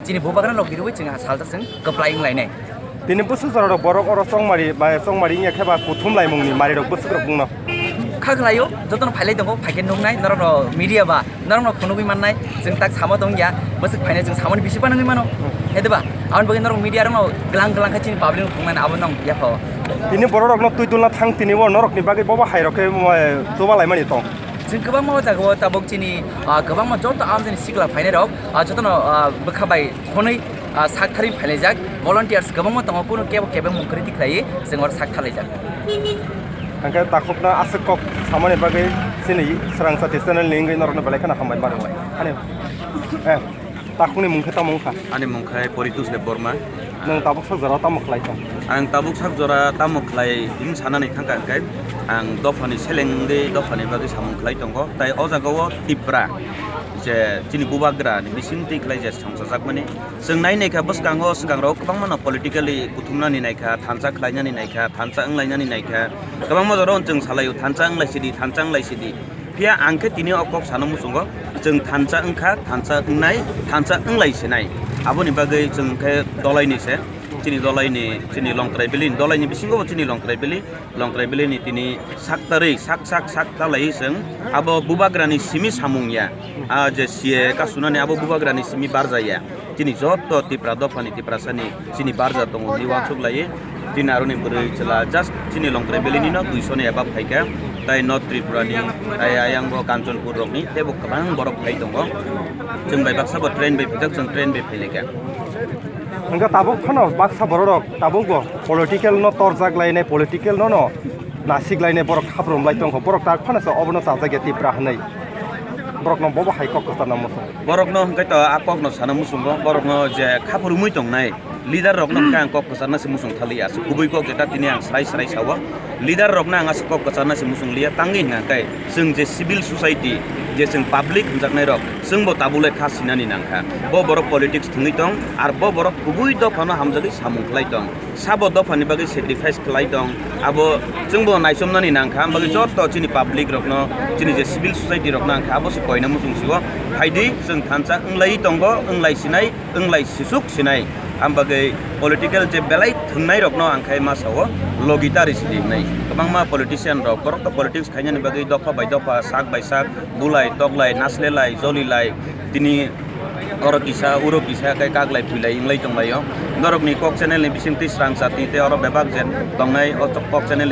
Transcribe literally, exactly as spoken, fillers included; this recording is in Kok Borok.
Chini bubagra rok birwi chwng salsa chwng kwplai wng lainai. Tini bwswk jora rok borok oro chongmari bai chongmari wngya khe ba kuthum laimung ni mari rok bwswk rok wngno. Kha khlaio, jotono phailai tongo, phaikhe nuknai, norokno media ba, norokno phunugwi mannai, chwng tak sama tongya, bwswk phainai chwng samani bisi panagwi mano. He diba? Aboni bagwi norok media rokno glang glang khe chini public rok phunuknai abo nong yaphao. Tini borok rokno twi dulna thang tini bo norok ni bagwi bobo hai rok khe, eh, chuba laimani tong. Chwng kwbangma o jaga o tabuk chini, ah, kwbangma joto amjani sikla phainai rok, ah, jotono, ah, bwkha bai hwnwi, ah, sak tharwi phailaijak. Volunteers kwbangma tongo, kunu kebo kebo mung kwrwi tikhlaiwi chwng oro sak tharlaijak. Hwnkhe takhukno aswk kok samani bagwi chini Swrang Chati channel ni wngwi norokno belai kheno hambai ma rwnai. Ani, eh, takhukni mung khe tamo wngkha? Ani mung khe Poritos Debbarma. Nwng tabuk sak jora tamo khlai tong? Ang tabuk sak jora tamo khlai him sanani thangkha hwnkhe ang dophani seleng wngwi dophani bagwi samung khlai tongo. Tai o jaga o Tipra je chini bubagra ni bising twi khlai je songchajakmani. Chwng nai naikha bwskango swkangrok kwbangmano politically kuthumnani naikha, thansa khlainani naikha, thansa wnglainani naikha. Kwbangma jorao chwng salaio, thansa wnglaisidi, thansa wnglaisidi. Phiya ang khe tini o kok sana muchungo, chwng thansa wngkha, thansa wngnai, thansa wnglaisinai. Aboni bagwi chwng khe dolaini se, chini dolaini, chini Longtrai Valley ni dolaini bisingo bo chini Longtrai Valley, Longtrai Valley ni tini sak tarwi, sak, sak, sak talaiwi chwng abo bubagrani simi samung ya. Ah, je C A A kasunani abo bubagrani simi barja ya. Chini joto Tipra dophani Tiprasani chini barja tongo hwnwi uansuk lai. Chini aroni bwrwi chwla just chini Longtrai Valley ni no duiso ni above phaikha. Tai North Tripura ni, tai ayang bo Kanchanpur rok ni teibo kwbang borok phai tongo. Chwng bai baksa bo train bai phaijak, chwng train bai phailaikha. Hwnkhe tabuk phano baksa borok rok tabuk bo political no torjak lainai, political no no nasik lainai borok khaprom lai tongkha. Borok tak phano se obono chajak ya Tipra hwnwi. Borok no bobo hai kok kwchar na muchung. Borok no hwnkhe to a kok no sana muchungo, borok no je khapurumui tongnai leader rok no hwnkhe ang kok kwchar na se muchung thaliya. Aswk kubui kok jeta tini ang srai srai sao. Leader rok no ang aswk kok kwchar na se muchung liya, tangwi hwnkhe chwng je civil society, je chwng public hwnjaknai rok, chwng bo tabuk le kha sinani nangkha. Bo borok politics thwngwi tong, ar bo borok kubui dophano hamjagwi samung khlai tong. Sabo dophani bagwi sacrifice khlai tong, abo chwngbo naichomnani nangkha, am bagwi joto chini public rokno, chini je civil society rokno ang kha, abo se koina muchung sio. Phaidi chwng thansa wnglai tongo, wnglai sinai, wnglai sisuk sinai, am bagwi political je belai thwngnai rokno ang khai ma sao, logi tari sidi hwnwi. Kwbangma politician rok, borok to politics khainani bagwi dopha bai dopha, sak bai sak, bulai, toklai, naslelai, jolilai, tini oro kisa, uro kisa, khe kaklai, phuilai, wnglai tonglaio. Norokni kok channel ni bisingtwi Swrang Chati tei oro bebak jen tongnai, o kok channel